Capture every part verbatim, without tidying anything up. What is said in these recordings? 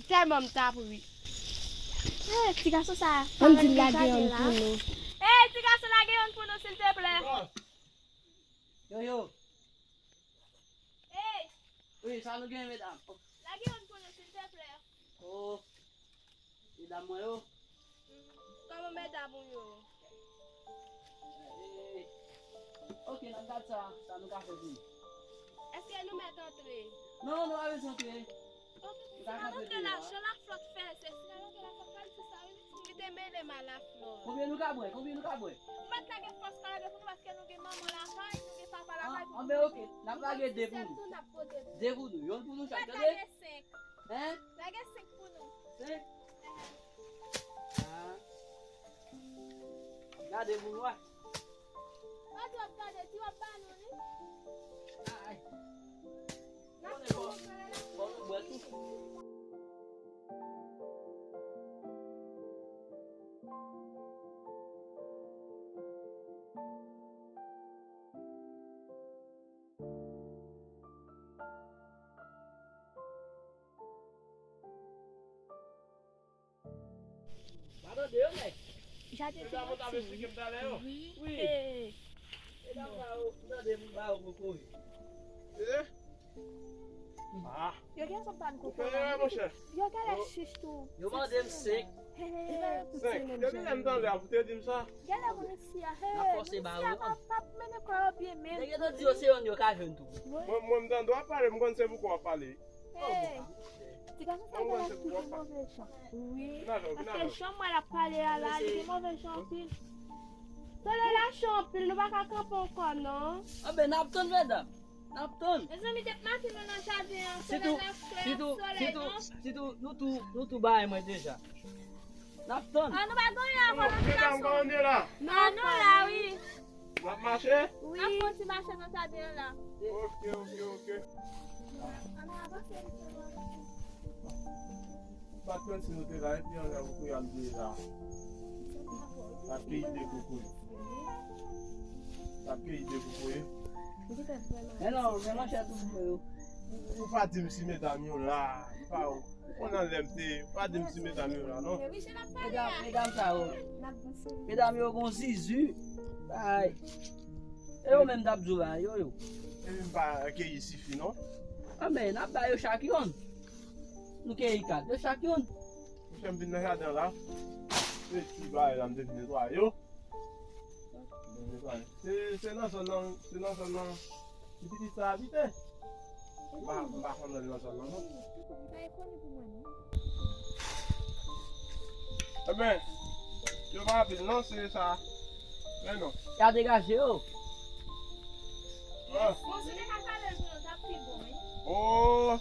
Tèlman m t ap ri. Eh, ti gason sa, ann di l lage yonn pou nou. Eh, ti gason, lage yonn pou nou, silteplè. Yo, yo. Ey! Wi, sa nou gen, medam? Oh. Lage yonn pou nou, silteplè. Oh. Medam mwen yo? Mhm. Kòman medam ou yo? Eh, ok, n ap gad sa, sa nou ka fè pou nou. Èske nou mèt antre? Non, nou pa bezwen antre. Ok, si n ap antre la, jan Laflòt fè, se si n ap antre Laflòt pral di sa, wi. Li te mele m a Laflòt. Konbyen nou ka bwè? Konbyen nou ka bwè? Ou mèt lage fòs pa lage pou nou, paske nou gen manman lakay, nou gen papa lakay pou nou. Ah, anben, ok. N ap lage de pou nou. De pou nou. Yonn pou nou chak, tande? Lage senk. Hein? Lage senk pou nou. Senk? Ehe. Ah. Gade pou nou, a. Pa di w ap gade, di w ap ba nou li. Ay. N ap fè yon bagay la. Bon, nou bwè tou. Pa tande yo, nèg. Jaden ti mati. Wi. Wi. Medam sa yo, m tande moun ba yo kokoye. Eh? Ah. Yo gen sòt ban kokoye. Ou fè erè, monchè. Yo genlè chich tou. Yo mande m senk. Senk. Depi lè m tande a, ou te di m sa. Genlè moun isi a. N ap fòse ba yo. Isi a pa, pa mennen kò yo byen menm. Nèg yo te di yo se yonn yo ka jwenn tou. Mwen, mwen, m tande w ap pale, m konn se pou kò w ap pale. Hey, ti gason sa gen lè toujou move jan. Wi. Paske jan m wè l ap pale a la, li gen move jan anpil. Solèy la cho anpil, nou pa ka kanpe ankò non. Anben, n ap tann, medam. N ap tann. Mezanmi, depi maten nou nan jaden an, solèy la klè, sitou, solèy sitou, non. Sitou, nou tou, nou tou bay mwen deja. N ap tann. Ah, nou pa gen anyen ankò nan ti gason. Medam, kòman nou ye la? Non, nou la, wi. N ap mache? Wi. N ap fè yon ti mache nan jaden an la. Ok, ok, ok. Ann avanse, mesye. M pa t konn si nou te la, epi ann avanse pou y al veye la. N ap keyi de kokoye. N ap keyi de kokoye. Men non, men manchè tou yo. Ou pa di m si medam yo la. Pa ou. Ou konn anlè m te, pa di m si medam yo la, non. Medam, medam sa yo. Medam yo gon zizi. Bay. E yo menm t ap di w la, yo, yo. Epi m pa keyi sifi, non. Anben, n ap ba yo chak yonn. Nou keyi kat, yo chak yonn. Monchè, m vin nan jaden la. Se ti bagay la, m te vin netwaye yo. Se, se nan zòn nan, se nan zòn nan ti pitit sa abite. M pa, m pa konn nan zòn nan, non. Enben, yo pa anpil, non, se sa. Men non. Ya degaje yo. Ah. Bon, si te ka kale l pou nou, t ap pi bon, wi. Oh,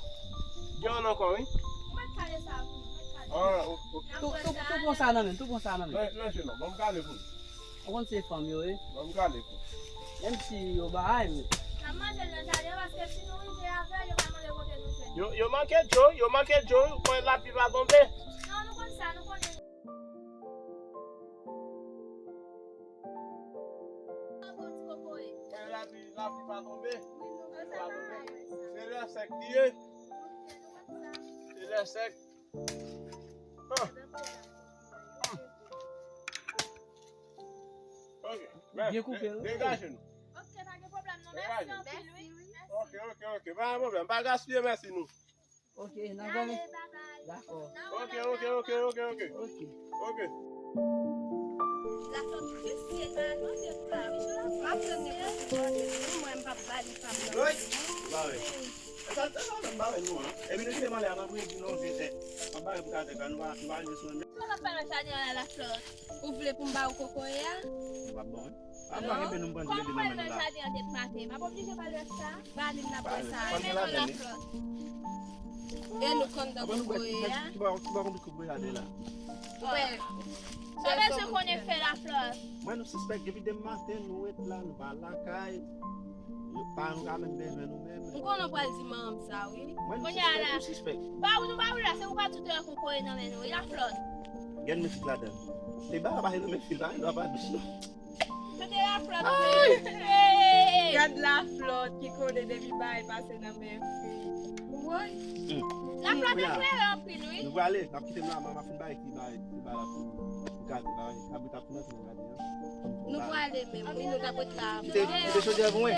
gen yon ankò, wi. Ou mèt kale sa pou nou, mèt kale. Ah, ok, ok. Tou, tou, tou pran sa nan men, tou pran sa nan men. Non, non, non, ban m kale pou nou. Ou konn se fanm yo ye. Ban m gade pou. Menm si yo bagay, men. N ap manje l nan jaden an, paske si nou rive avè l, yo pral mande kote nou jwenn li. Yo, yo manke dlo, yo manke dlo, mwen lapli pa tonbe. Non, nou konn sa, nou konnen. Bon, ti kokoye. Mwen lapli, lapli pa tonbe. Wi, nou konn sa. Se lè sèk li ye. Ok, nou konn sa. Se lè sèk. Ah. Ok. Byen koupe, wi. Degaje nou. Ok, pa gen pwoblèm, non. Mèsi anpil, wi. Ok, ok, ok. Pa gen pwoblèm. Pa gaspiye mèsi nou. Ok, n a gade. Dakò. Ok, ok, ok, ok, ok. Ok. Ok. La fanm visye pa manje pou la, wi, jan la fanm visye. Mwen, m p ap ba li pa m nan. Wi. Ba wi. E sa, e sa, m bare nou an. Epi nou kite m ale a, m ap redi nou vye tèt. M ap bare pou katèk la, nou pa, nou pa rive sou mwen. Sa w ap fè nan jaden an la, Laflòt? Ou vle pou m ba ou kokoye a? Ou p ap ban mwen? A, m pa kenbe nou, m pran di leve nan men nou la. Kòm ou wè l nan jaden an depi maten, m ap oblije ba l rès sa? Ba li, m n ap wè sa. Ba li, men non, Laflòt. E nou konn dan kokoye a? Ki ba, ki ba konbit kokoye a de la? Ou wè. Sa bezwen konnen fè, Laflòt. Mwen, nou sispèk depi demen maten, nou ret la, nou pa lakay. Yo pa, nou ka menm bezwen nou menm. M konnen w pral di manman m sa, wi. Mwen, nou sispèk, nou sispèk. Pa ou nou ba ou la, se ou pa di w te wè kokoye nan men nou, wi, Laflòt. Gen mefik ladan. Te ba la pa nan mefik la, li pa di. Kote Laflòt menm? Gad Laflòt ki konnen depi bagay pase nan men fi. Woy. Laplè te klere anpil, wi. Nou prale, n ap kite m la, m ap fin bay ti bay, ti bay la pou, pou gade, bay, kabrit ap fin antre nan jaden an. Nou prale menm, wi, nou t ap ret la. Kite, kite chodyè pou mwen.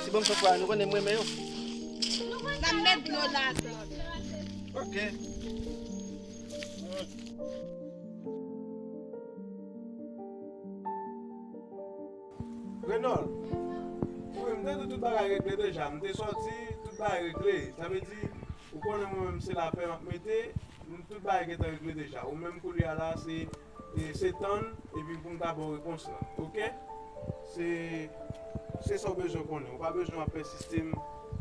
Ti bon, m sot prale, nou konnen m renmen yo. N ap met dlo ladan. Ok. Renòl, wi, m te di tout bagay regle deja. M te sòti, tout bagay regle. Sa vle di, ou konnen mwen menm se lapè m ap mete, m, tout bagay gentan regle deja. Ou menm koulye a la, se, e, se tann, epi pou m ka ba w repons lan. Ok? Se, se sa w bezwen konnen. Ou pa bezwen ap pèsiste m,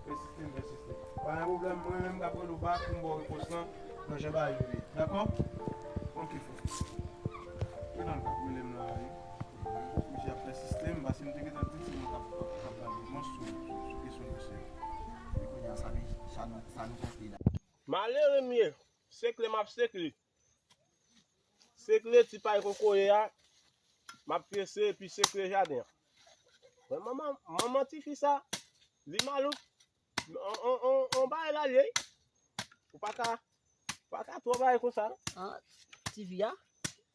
pèsiste m, pèsiste m. Pa gen pwoblèm, mwen menm m ka pran ou bak pou m ba w repons lan nan jan bagay yo ye. Dakò? Ok, frè. Renòl k ap rele m la, wi. Misye ap pèsiste m, paske m te gentan di l se mwen k ap, k ap, k ap ba l repons sou, sou kesyon dosye a. E kounye a, sa nou, sa nou, sa nou konfye la. Malere m ye, sekle m ap sekle. Sekle ti pay kokoye a, m ap pese epi sekle jaden an. Men manman, manman tifi sa, li malouk. On, on, on, on bagay la l ye. Ou pa ka, ou pa ka twò bagay konsa, non. Ah, tifi a?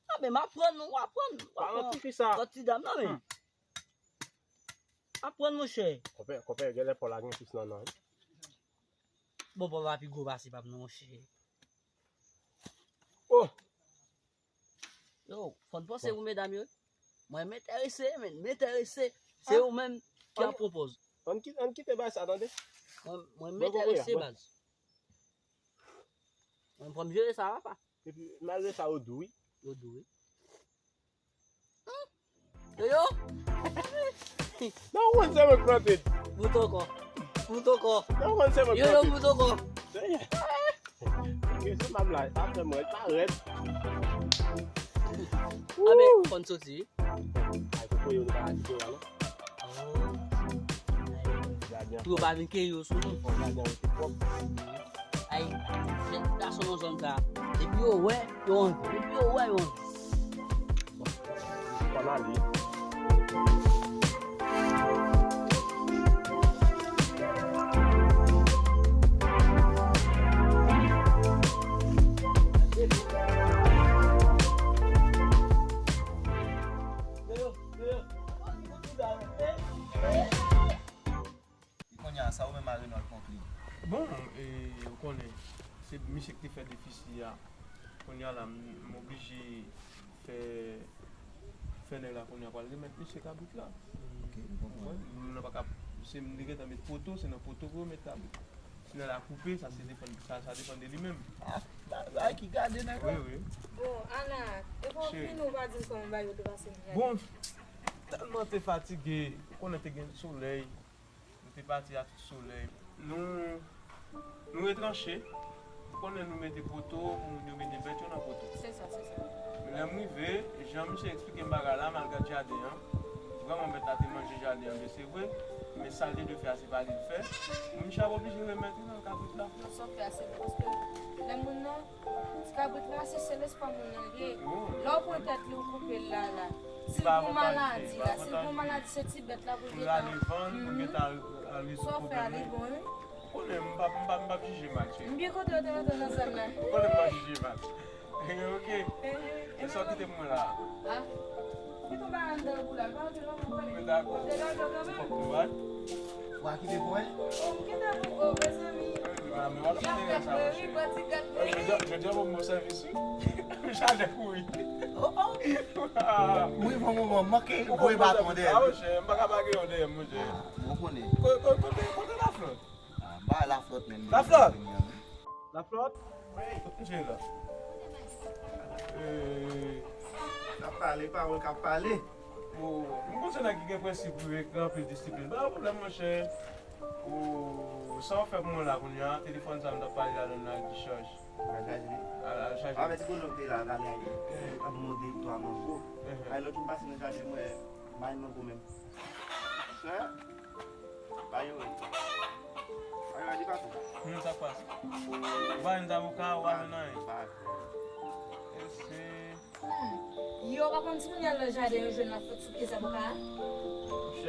Ah, men m aprann, ou aprann. Paran tifi sa. Lòt ti dam nan, men. Hmm. Aprann, monchè. Konpè, konpè, genlè pa w la gen plis nan nan, wi. Bon, pa w la pi gwo pase pa m, non, monchè. Oh! Yo, fò n panse pou medam yo. Mwen m enterese, men, m enterese. Se ou menm ki ap pwopoze. Ann kite, ann kite bagay sa, tande. Mwen, mwen m enterese, baz. Mwen pran m jere sa, papa. Epi, malgre sa, yo dou, wi. Yo dou, wi. Yo, yo. Nan w konn se mwen k plante. Bout ankò. Bout ankò. Nan w konn se mwen k plante. Yo, yo, bout ankò. Seyè. Kesyon m ap la, sa fè mwen parèt. Ah, men, fò n soti, wi. Ay, koko yo, nou pa ka kite yo la, non. Oh. Pou yo pa vin kenbe yo sou nou. Fò jaden an rete pwòp. Ay, jèn gason nan zòn sa. Depi yo wè, yo anvi. Depi yo wè, yo anvi. Bon, fò n ale. E kounye a, sa ou menm a Renòl konkli? Bon, e, ou konnen, se misye ki te fè defisi a. Kounye a la, m, m oblije fè, fè nèg la kounye a pral remèt misye kabrit la. Ok, m konprann. Ou konprann? Moun nan pa ka, se m te gentan met poto, se nan poto pou yo met kabrit. Si nèg la koupe, sa se depann, sa, sa depann de li menm. Ah, bagay ki gade nèg la. Wi, wi. Bon, Ana, e pa w fini, ou pa di m kòman bagay yo te pase m jere. Bon, tèlman te fatige, ou konnen te gen solèy. Nou te pati a tout solèy. Nou, nou retranche. Ou konnen nou mete poto, moun yo mete bèt yo nan poto. Se sa, se sa. Lè m rive, jan misye eksplike m bagay la, m al gad jaden an. Vrèman, bèt la te manje jaden an, men se vre. Men sa l te dwe fè a, se pa li l fè. Misye ap oblije remèt li nan kabrit la. Non, sa w fè a, se vre, paske lè moun nan Ti kabrit la, se sèl espwa moun nan ye. Lè w pran tèt li, ou koupe l la, la. Si l gon maladi, la, si l gon maladi, se ti bèt la pou l gentan. Pou l ale vann, pou l gentan rezoud pwoblèm li. Sa w fè a, li bon, wi. Ou konnen, m p ap, m p ap, m p ap jije Matye. M byen kontan w te rantre nan zòn nan. Ou konnen m p ap jije Matye. Ok. E sa w kite pou mwen la? Ah. Kite w bay anndan pou la, pa antre non, mwen konnen. Dakò. Ou te gade w kanmenm? Fòk nou bat. Wa kite pou mwen? O, m kite pou ou, mezanmi. Y ap fè freri, pran ti gad freri. Jodi a, jodi a, bon, bon sèvis, wi. M chaje kouri. Oh, oh. M rive yon moman, m manke voye baton dèyè. Ah, monchè, m pa ka pa gen yon dèyè m, monchè. Ah, bon, konnen. Ko-, ko-, kote, kote Laflòt? Ah, m pa Laflòt menm. Laflòt? Laflòt? Wi. Kote misye ye la? Eh. N ap pale, pawòl k ap pale. Bon, m konn se nèg ki gen prensip, wi, ki gen anpil disiplin. Pa gen pwoblèm, monchè. O, sa w fè pou mwen la kounye a, telefòn sa m t ap pale ladan l la, li chaj. Al chaje li. Al, al chaje. Avè ti kolon te la, gade a ye. Eh. Ap mande twa mango. Eh. Ay, lòt jou m pase nan jaden, m wè, bay mango menm. Chè. Ba yo, wi. Ba yo, di patwon. Hmm, sa k pase? Ou pa jwenn zaboka, ou pa jwenn anyen. Ese. Hmm. Yo, pa konn si moun y al nan jaden yo jwenn Laflòt sou pye zaboka a? Monchè,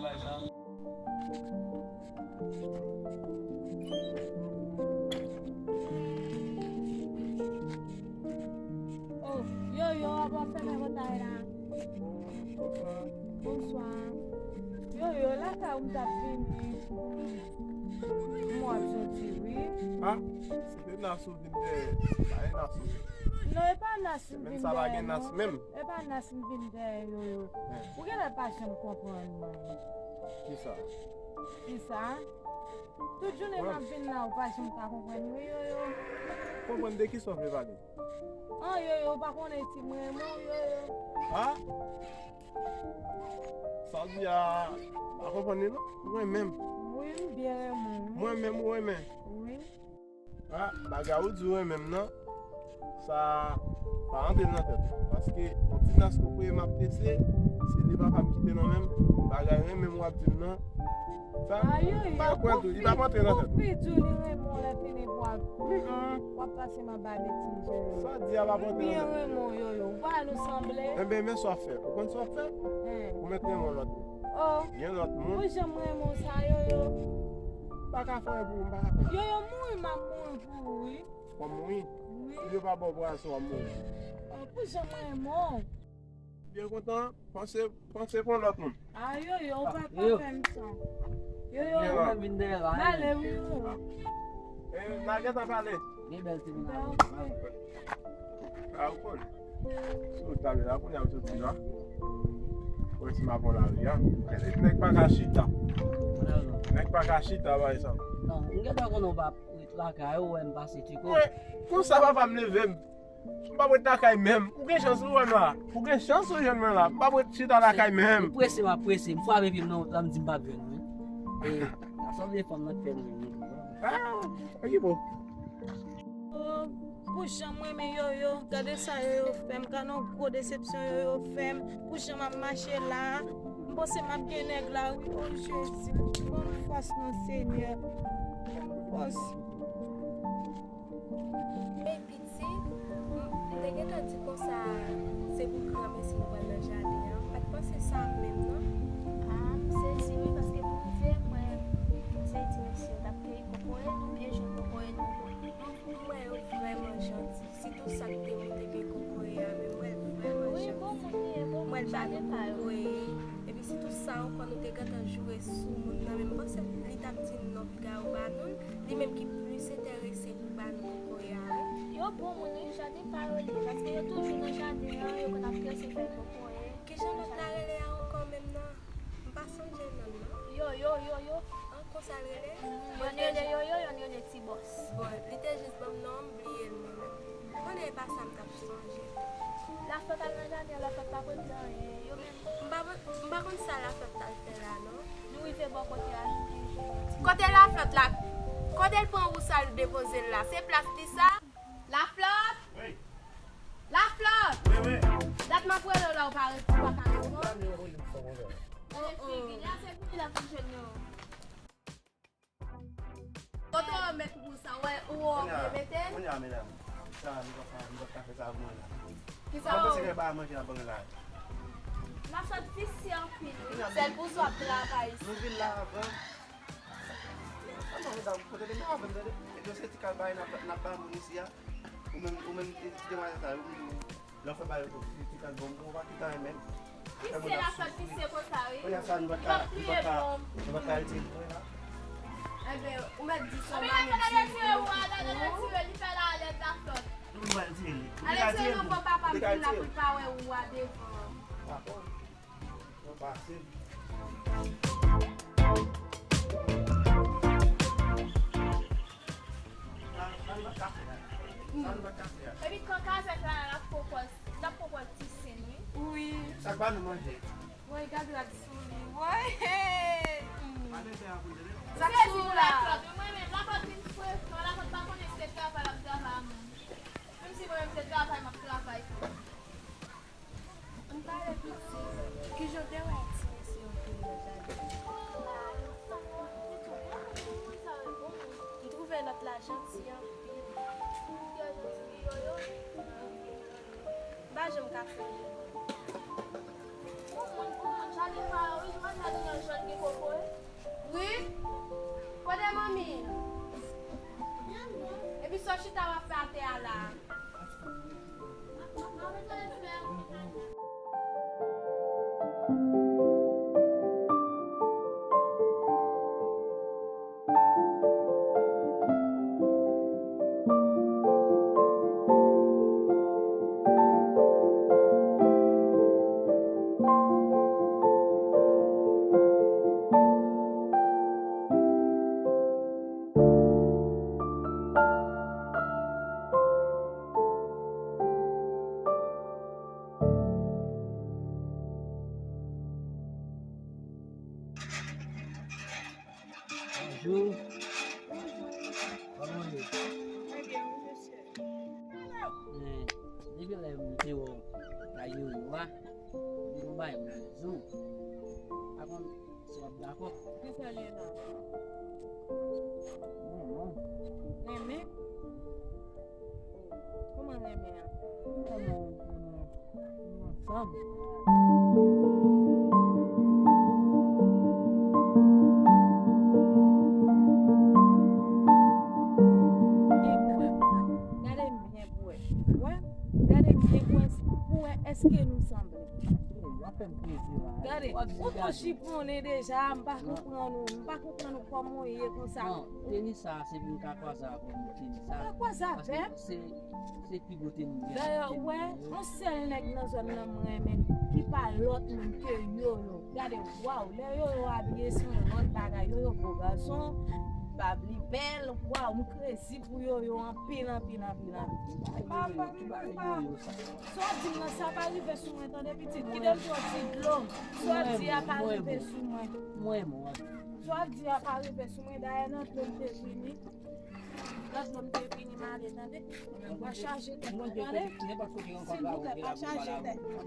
nan laj la. Oh, Yoyo, ap fèmen pòtay la. Bonswa. Yoyo, lakay ou m t ap vini. M wè w ap soti, wi. Ah, se te Nas ou vin dèyè. Pa e Nas ou. Non, e pa Nas m vin dèyè, non. Semenn sa pa gen Nas menm. E pa Nas m vin dèyè, Yoyo. Ou genlè pa janm konprann mwen. Kisa? Kisa? Tout jounen m ap vin la, ou pa janm ka konprann mwen, Yoyo. Konprann de kisa w vle pale? An, Yoyo, ou pa konnen si mwen renmen w, Yoyo. Ha? Sa w di a, pa konprann li non. Ou renmen m? Wi, m byen renmen w, wi. Mwen menm ou renmen? Wi. Ah, bagay ou di w renmen m nan, sa pa rantre nan tèt mwen. Paske yon ti nas kokoye m ap teste, se li papa m kite nan men m, bagay renmen m w ap di m nan, sa m pa kwè tou, li p ap rantre nan tèt mwen. Ou fi di w li renmen w lè fini pou w ap, w ap pase m anba betiz, Yoyo. Sa w di a p ap rantre nan tèt mwen. Li byen renmen w, Yoyo. Ou pa wè nou sanble? Enben, men sa w ap fè. Ou konn sa w ap fè? Ou mèt renmen yon lòt moun. Oh. Gen lòt moun. Pou jan m renmen w sa, Yoyo. M pa ka fè anyen pou ou, m pa ka fè anyen. Yoyo, mouri, m ap mouri pou ou, wi. W ap mouri? Wi. Si yo pa ba w pwazon, w ap mouri. Oh, pou jan m renmen w. Byen kontan, panse, panse pou yon lòt moun. Ah, Yoyo, ou pa, pa fè m sa. Yoyo, m ale, wi, Yoyo. E, n a gentan pale. Gen bèl timoun la. Ah, ou konn. Si w t ale la, kounye a w soti la. Ou wè si m ap pran lari a. Nèg pa ka chita. Nèg pa ka chita, pa egzanp. Non, m gentan konnen w pa ret lakay ou, wè m pase tcheko. Wè, konsa papa m leve m. M p ap ret lakay menm. Ou gen chans ou wè m la. Ou gen chans ou jwenn mwen la. M p ap ret chita lakay menm. Ou prese, m ap prese. M frape pye m nan wout la, m di m p ap jwenn ou. E, asanble fanm nan k fè m jwenn ou. Ah, e ki bon. Oh, pou jan m renmen Yoyo, gade sa Yoyo fè m, gade yon gwo desepsyon Yoyo fè m, pou jan m ap mache la, m panse m ap gen nèg la, wi, oh Jezi, ban m fòs non Senyè, ban m fòs. Men piti, m, m te gentan di konsa, se pou granmesi nou pral nan jaden an, m pa t panse sa menm non. Ah, m sezi wi, paske pou rive, mwen, se ti mesye yo t ap keyi kokoye, nou byen jwenn kokoye nou. M wè yo vrèman janti, sitou sa k te moute pye kokoye a, men m wè l vrèman janti. M wè l ba nou kokoye, epi sitou sa ankò, nou te gentan joure sou moun nan, men m panse li t ap di n non, piga yo ba nou l, li menm ki plis enterese pou ba nou kokoye a, wi. Yo bon moun, wi, jaden pa yo li ye, paske yo toujou nan jaden an, yo konn ap prese fè kokoye. Kijan lòt la rele a ankò menm nan? M pa sonje non l non. Yoyo, Yoyo. An, konsa l rele? Yonn rele Yoyo, yonn rele Ti Bòs. Bon, li te jis ban m non, m bliye l mwen menm. Konnen e pa sa m t ap sonje. Laflòt al nan jaden an, Laflòt pa konn di anyen. Yo menm. M pa, m pa konn sa Laflòt t al fè la non. Nou rive bò kote a, nou gen jwe yon ti. Kote Laflòt la? Kote l pran wou sa l depoze l la? Se plas li sa? Laflòt! Wi. Laflòt! Wi, wi. Dat m ap rele w la, ou pa re-, ou pa ka reponn. Oh, oh. Sa pou jwenn yo. Kote w mèt pou sa? Wè, ou wè w byen mete? Kounye a, medam, sa, nou pa ka, nou pa ka fè sa pou mwen la. Kisa w panse ke pa manje n ap pran la? N ap fè visye anpil, wi. Sèl pou sa w ap travay. Nou vin la avan. Ann non, medam, kote depi avan, tande? Yo se ti kal bagay n ap, n ap ba moun isi a. Ou menm, ou menm, ti demwazèl sa, ou menm, lè w fè bagay yo, ti, ti kal bon, bon, ou pa kite anyen menm. Visye la sot visye konsa, wi. Kounye a sa, nou pa ka, nou pa ka, nou pa ka retire l la. Enben, ou mèt di sa, ou pa mèt di l. Retire, ou pa retire, li fè la alèt la sot. Nou pa retire li. Alèt se nouvo papa m ki la pou l pa wè ou a devan. Dakò. Yo pase. Sa, sa nou pa ka fè a. Sa nou pa ka fè a. Epi kan kazèk la, l ap poko, l ap poko ti sen, wi. Wi. Sa k ba nou manje. Woy, gad rad sou li. Woy, hey. Pa de fè a pou de. Sa k sou la? Lakòt, mwen menm, lakòt vin frekan, lakòt pa konnen se travay l ap travay a mwen. Menm si mwen menm se travay m ap travay tou. Ann pale piti. Kijan w te wè ti mesye yo te ye jodi? M twouve lòt la janti anpil. M pa janm ka fè l. Ou moun, ou moun, jade pa yo, wi, jwenn nan li nan jòn gen koko, wi. Wi? Kote manmi? Epi sa w chita w ap fè atè a la a? Bonjou. Kòman w ye? Trè byen, wi, mesye. Eh, depi lè m te wè w nan yo yo a, m te konn bay yon bizou. Pa konn si w ap dakò. Kisa l ye la? Renmen. Renmen? Kòman renmen an? Renmen, renmen. Nou ansanm. Gade m byen pou wè. Wè, gade m byen pou wè, pou wè èske nou sanble. Gade, ou tou chifonnen deja, m pa konprann ou, m pa konprann ou kòman w ye konsa. Non, tenis sa, se pou m ka kwaze avè w, tenis sa. Pa kwaze avè m? Paske se, se pi gwo tenis m gen. Dayè, ou wè, yon sèl nèg nan zòn nan m renmen, ki pa lòt moun ke Yoyo. Gade, waw, lè Yoyo abiye se yon lòt bagay, Yoyo bo gason, bab li bèl, waw, m krezi pou Yoyo anpil, anpil, anpil, anpil. Papa, papa. Sa w ap di m nan, sa pa rive sou mwen, tande pitit. Kite m pran ti dlo. Sa w ap di a pa rive sou mwen. Mwen, mwen. Sa w ap di a pa rive sou mwen. Dayè, nan dlo m te vini. Nan dlo m te vini, m ale, tande. Pa chaje tèt mwen, tande. Silvouplè, pa chaje tèt mwen.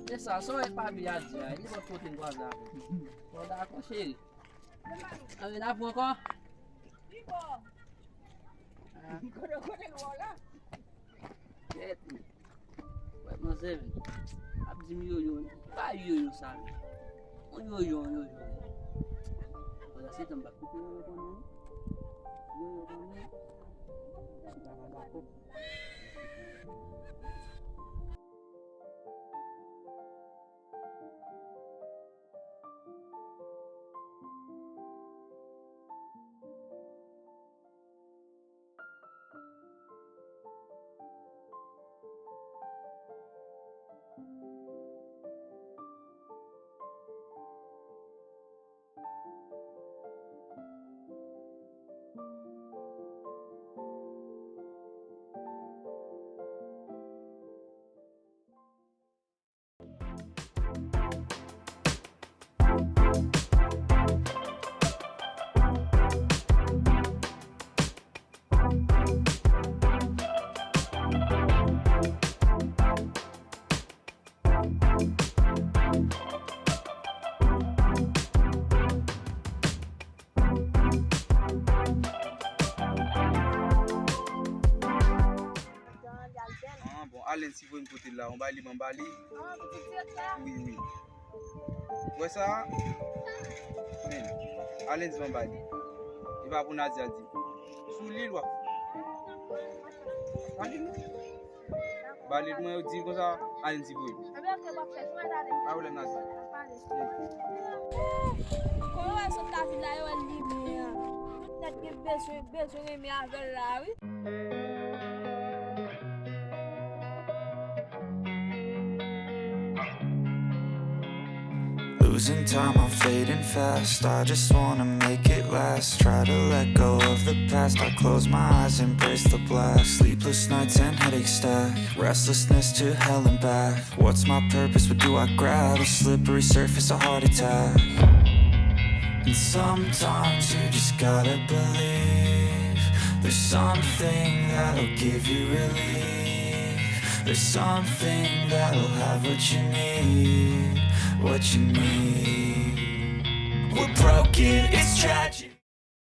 Se sa, sa w wè pa byen a di a, nenpòt kote m kwaze avè w. Bon, dakò, cheri. Ann vin avè w ankò. Ah. Kote, kote l wè w la? Kèt, wi. Wè, manzè, wi. Ap di m Yoyo. Ki pa Yoyo sa, wi? Yon Yoyo, yon Yoyo. Pandan se tan, m pa kite Yoyo konnen. Yoyo konnen. M pa dakò. Si voye m kote l la, on ba li, ban ba li. Wi, wi. Wè sa? Men, Alen di ban ba li. E pa pou Nadia di. Sou li l w ap. Ba li l non. Ba li l mwen yo di konsa, Alen di voye. Pa pwoblèm Nadia. Kòman w wè sot ka vin la yo wè limyè a? Tout nèt gen bezwen, bezwen renmen avè l la wi. Losing time, I'm fading fast. I just wanna make it last. Try to let go of the past. I close my eyes, embrace the black. Sleepless nights and headaches stack. Restlessness to hell and back. What's my purpose? What do I grab? A slippery surface, a heart attack. And sometimes you just gotta believe there's something that'll give you relief. There's something that'll have what you need, what you need. We're broken, it's tragic.